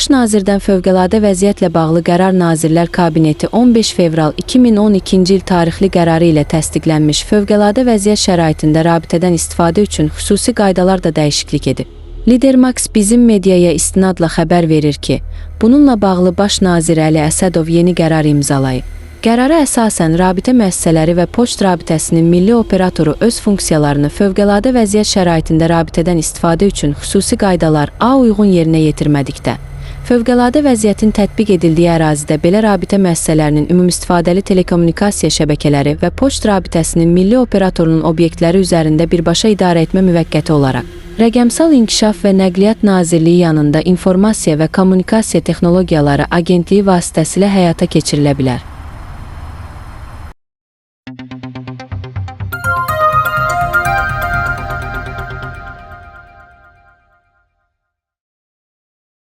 Baş nazirdən fövqəladə vəziyyətlə bağlı qərar Nazirlər Kabineti 15 fevral 2012-ci il tarixli qərarı ilə təsdiqlənmiş fövqəladə vəziyyət şəraitində rabitədən istifadə üçün xüsusi qaydalar da dəyişiklik edib. Lidermax bizim mediaya istinadla xəbər verir ki, bununla bağlı Baş nazir Əli Əsədov yeni qərar imzalayıb. Qərara əsasən rabitə müəssisələri və poçt rabitəsinin milli operatoru öz funksiyalarını fövqəladə vəziyyət şəraitində rabitədən istifadə üçün xüsusi qaydalar A uyğun yerinə yetirmədikdə, fövqəladə vəziyyətin tətbiq edildiyi ərazidə belə rabitə müəssisələrinin ümumistifadəli telekommunikasiya şəbəkələri və poçt rabitəsinin milli operatorunun obyektləri üzərində birbaşa idarəetmə müvəqqəti olaraq Rəqəmsal İnkişaf və Nəqliyyat Nazirliyi yanında İnformasiya və Kommunikasiya Texnologiyaları Agentliyi vasitəsilə həyata keçirilə bilər.